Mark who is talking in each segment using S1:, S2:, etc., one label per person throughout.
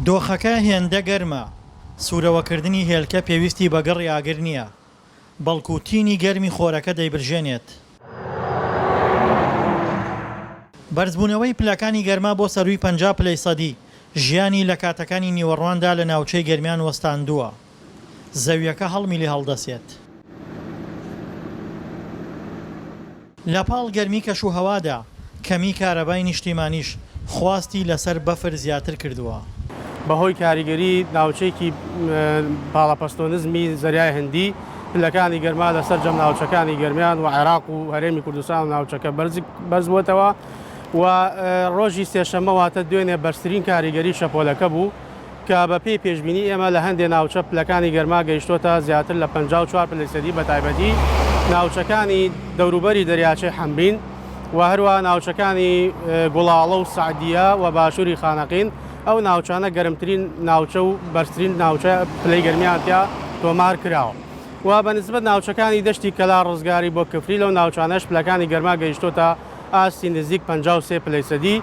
S1: دۆخەکە هێندە گەرمە، سوورەوەکردنی هێلکە پێویستی بە گڕی ئاگر نییە، بەڵکو تینی گەرمی خۆرەکە دەیبرژێنێت. بەرزبوونەوەی پلەکانی گەرما بۆ سەرووی 50 پلەی سەدی، ژیانی لە کاتەکانی نیوەڕواندا لە ناوچەی گەرمیان وەستاندووە. زەویەکە هەڵمی لێ هەڵدەسێت. لە پاڵ گەرمی کەشوهەوادا، کەمی کارەبای نیشتیمانیش خواستی لەسەر بەفر زیاتر کردووە.
S2: بەهۆی کاریگەری ناوچەیەکی پاڵەپەستۆ نزمی زەریای هندی، پلەکانی گەرما لە سەرجەم ناوچەکانی گەرمیان و عێراق و هەرێمی کوردستان و ناوچەکە بەرزبووەتەوە و ڕۆژی سێشەممە واتە دوێنێ بەرزترین کاریگەری شەپۆلەکە بوو. کە بە پێی پێشبینی ئێمە لە هەندێ ناوچە پلەکانی گەرما گەیشتۆتە زیاتر لە 54 پلەی سەدی بە تایبەتی ناوچەکانی دەوروبەری دەریاچەی حەمرین و هەروەها ناوچەکانی گوڵاڵە و سەعدیە و باشووری خانەقین ئەو ناوچانە گەرمترین ناوچە و بەرزترین ناوچە پلەی گەرمیان تیا تۆمار کراوە و بە نسبەت ناوچەکانی دەشتی کەلار ڕزگاری بۆ کفری لەو ناوچانەش پلەکانی گەرما گەیشتۆتە ئاستی نزیک 53 پلەی سەدی.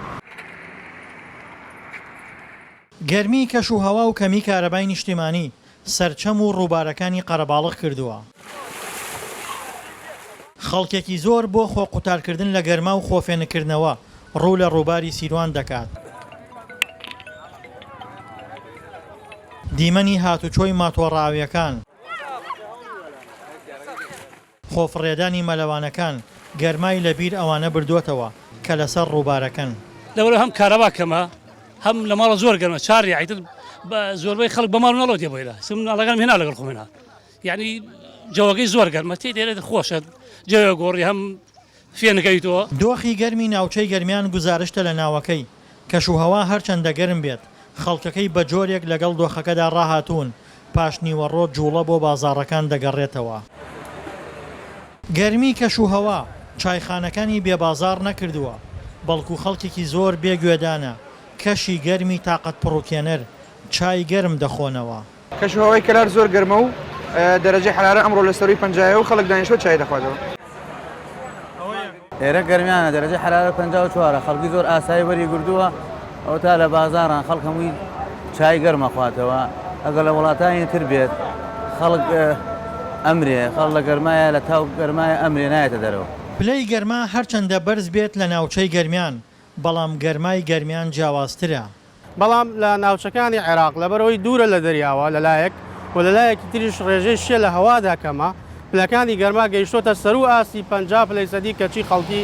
S1: گەرمی کەش و هەوا و کەمی کارەبای نیشتیمانی، سەرچەم و ڕووبارەکانی قەرەباڵغ کردووە. خەڵکێکی زۆر بۆ خۆ قوتارکردن لە گەرما و خۆ فێنککردنەوە ڕوو لە ڕووباری سیروان دەکات. دیمەنی هاتوچۆی ماتۆڕە ئاوییەکان. خۆفڕێدانی مەلەوانەکان گەرمای لە بیر ئەوانە بردووەتەوە کە لەسەر ڕووبارەکەن.
S3: لەبەرئەوە هەم کارەبا کەمە هەم لە ماڵە زۆر گەرمە چاری ئیتر زۆربەی خەڵک بە ماڵ ناڵۆ دێ بۆیرا سم مناڵەکانم هێنا لەگەڵ خۆم هێنا یعنی جەوەکەی زۆر گەرمە تێ دێرێت خۆشە جەوێ گۆڕی هەم فێنکەویتەوە.
S1: دۆخی گەرمی ناوچەی گەرمیان گوزارشتە لە ناوەکەی، کەشوهەوا هەرچەندە گەرم بێت، خەڵکەکەی بەجۆرێک لەگەڵ دۆخەکەدا ڕاهاتوون، پاشنیوەڕۆ جوڵە بۆ بازاڕەکان دەگەڕێتەوە. گەرمی کەشوهەوا، چایخانەکانی بێ بازاڕ نەکردووە، بەڵکو خەڵکێکی زۆر بێ گوێدانە کەشی گەرمی تاقەتپڕوکێنەر، چای گەرم دەخۆنەوە.
S4: کەشوهەوای کەلار زۆر گەرمە و دەرەجەی حەرارە ئەمڕۆ لە سەرووی پەنجایە و خەڵک دانیشتووە چای دەخواتەوە.
S5: ئێرە گەرمیانە دەرەجەی حەرارە 54 ە خەڵکی زۆر ئاسایی وەری گردووە ئەوەتا لە بازاڕان خەڵک هەمووی چای گەرم ئەخواتەوە ئەگەر لە وڵاتانی تر بێت خەڵک ئەمرێ خەڵک لە گەرمایە لە تاو گەرمایە ئەمرێ نایەتە دەرەوە.
S1: پلەی گەرما هەرچەندە بەرز بێت لە ناوچەی گەرمیان، بەڵام گەرمای گەرمیان جیاوازترە.
S2: بەڵام لە ناوچەکانی عێراق لەبەرئەوەی دوورە لە دەریاوە لە لایەک و لە لایەکی تریش ڕێژەی شێ لە هەوادا کەمە، پلەکانی گەرما گەیشتۆتە سەروو ئاستی 50 پلەی سەدی کەچی خەڵکی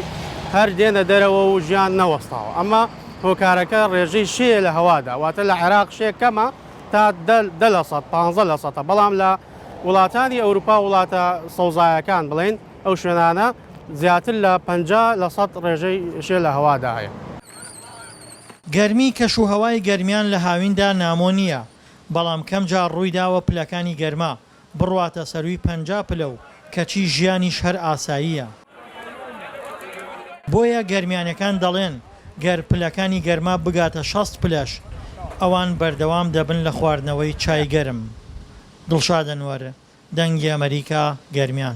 S2: هەر دێنە دەرەوە و ژیان نەوەستاوە. ئەمە هۆکارەکە ڕێژەی شێیە لە هەوادا، واتە لە عێراق شێ کەمە تا دە لەسەد، پانزە لەسەدە، بەڵام لە وڵاتانی ئەوروپا و وڵاتە سەوزایەکان بڵێین ئەو شوێنانە زیاتر لە 50 لەسەد ڕێژەی شێ لە هەوادا هەیە.
S1: گەرمی کەشوهەوای گەرمیان لە هاویندا نامۆ نییە، بەڵام کەمجار روویداوە پلەکانی گەرما بڕواتە سەرووی 50 پلە و کەچی ژیانیش هەر ئاساییە. بۆیە گەرمیانەکان دەڵێن گەر پلەکانی گەرما بگاتە 60 پلەش ئەوان بەردەوام دەبن لە خواردنەوەی چای گەرم. دڵشاد ئەنوەر، دەنگی ئەمەریکا، گەرمیان.